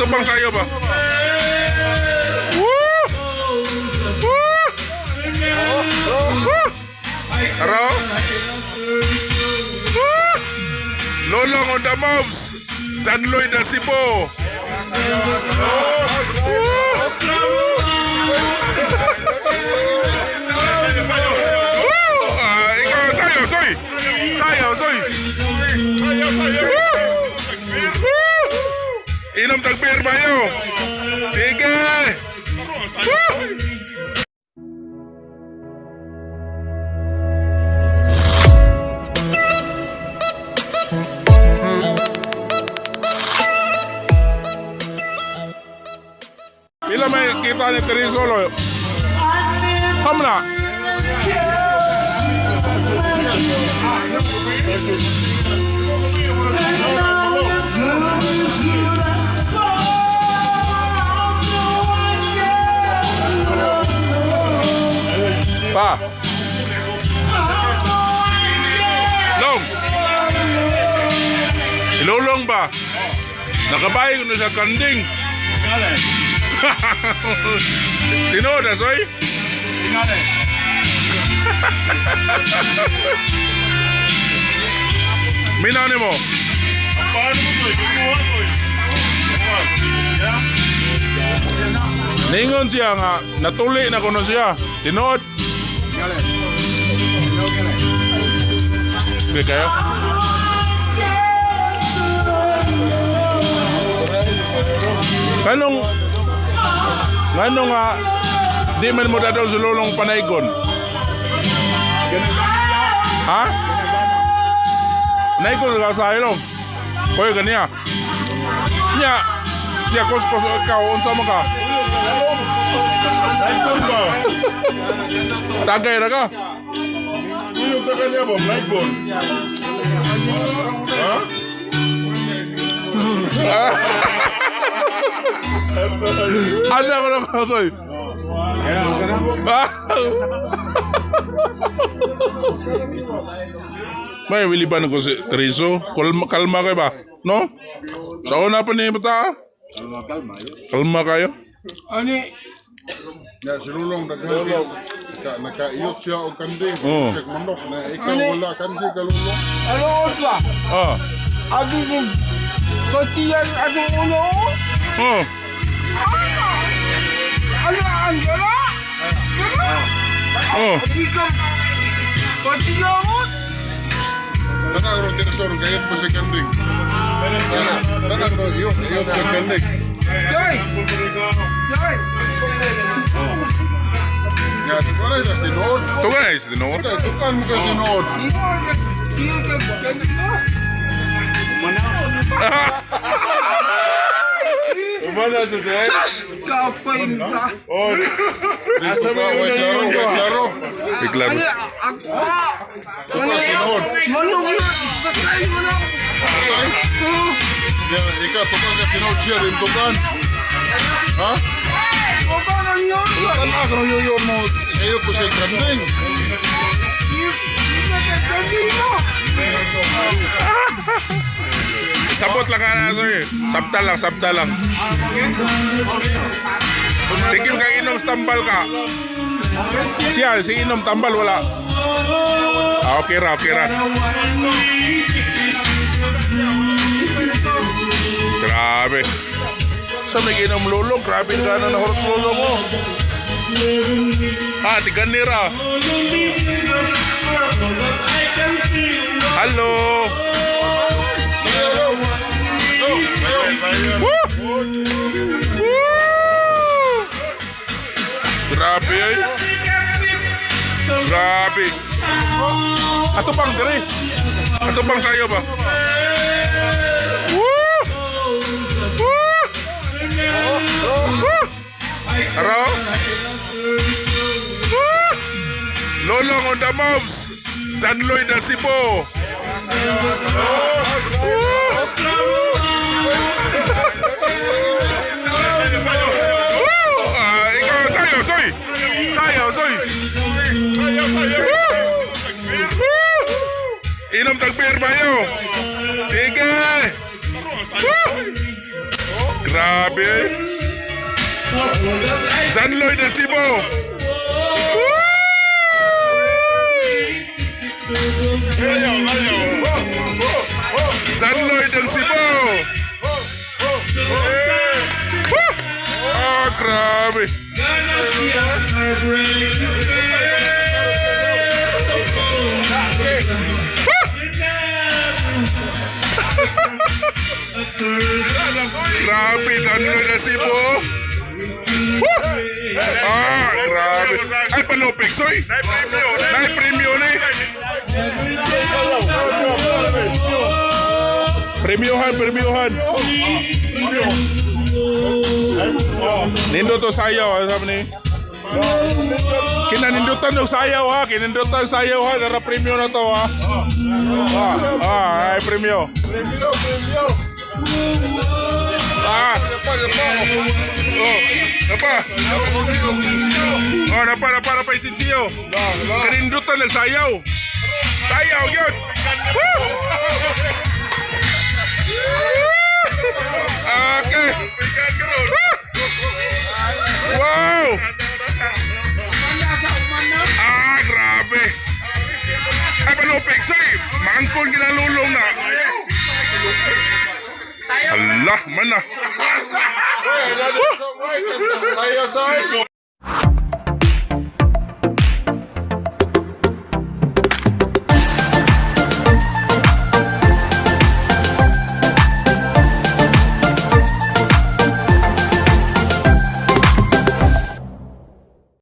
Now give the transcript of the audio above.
Ato pang sayo ba? Woo! Woo! Woo! Araw? Woo! Lolong on the moves. Zanloy na Cebu. Woo! Woo! Ah, ikaw, sayo, soy. Sayo, soy. Woo! Woo! Inom tag beer bayo. Sige. Woo! Pila may kita ni Teresolo? Hamna. Pa. Long. Ilulong ba? Nakabay ko na sa kanding. Tinuod na, soy? Minaw ni mo? Paano mo, soy? Kukuha, soy. Yeah? Ningon siya nga, natuli na kuno siya. Tinuod. Okay kayo? Kanong Nganong nga di man mo dadol sa lulong panaygon? Ha? Naigon ka sa ilong. Koy ganiya. Nya siya kuskos ikaw unsa man ka? Naikon ba? Tagay ra ka. Kuyog ka kanya ba? Naikon? Ha? Ano ko na ko soy? May wiliban ko si Tereso. Kalma, kalma kayo ba? No? Sa una pa ni bata. Kalma, kalma. Kalma kayo. Ani, Ya, si Lulong naghalin. Ka, nakaiyot siya og kanding. Oo. Siya manok na ikaw wala kanding ka Lulong. Ano ba? Ah. Ako kung patiyan atong ulo. Oh. Ano ang gala? Gala? Oh. Abi ka patiyan. Tanang ro tinasor kayot mo si kanding. Tanang ro iyot iyot ka kanding. Jai! Jai! Ya, tukaray tas tinuod. Tugan ay si tinuod. Okay, tukan mo kasi tinuod. Di mo ka ganito. Umana jud eh. Sas! Kapay ka. Oh. Asa mo yun klaro, way klaro. Iklaro. Ano, ako ah! Tukas tinuod. Manong yun! Sakay mo na! Okay? Ya, ikaw tukan ka tinuod siya rin tukan. Ha? Baka lang yun! Tukan ako ro yun mo. Iyot mo si kanding. Ganito! Sabot lang ka na soy. Sabta lang, sabta lang. Sige ka inom tambal ka. Siya, si inom tambal wala. Ah, okay ra, okay ra. Grabe. Sa may inom lulong, grabe ka na nahurot lulong mo. Ah, tigan nira. Hello. Sayo, lo. Go, sayo. Woo! Woo! Grabe ay. Grabe. Ato pang dire. Ato pang sayo ba? Woo! Woo! Woo! Araw? Woo! Lolong on the moves. Zanloy na Cebu. Woo! Woo! Ah, ikaw, sayo, soy. Sayo, soy. Woo! Woo! Inom tag beer bayo. Sige. Woo! Grabe eh. John Lloyd ng Cebu. John Lloyd ng Cebu. Woo! Ah, grabe. Grabe, John Lloyd ng Cebu. Woo! Ah, grabe. Ay, palupik, soy. Nay premio ni. Premiohan, premiohan. Nindot to sayaw, sabi ni. Kinanindutan og sayaw ha, kinindutan sayaw ha, dara premyo na to ha. Ah, ah, ay premyo. Premyo, premyo. Ah, oh, napa. Oh, napa, napa, napa isinsiyo. Kanindutan ng sayaw. Sayaw yun. Woo! Okay. Wow! Ah, grabe. Ay, palupik, say. Mangkon kinalulong na. Allah, man na. Sayo, sayo.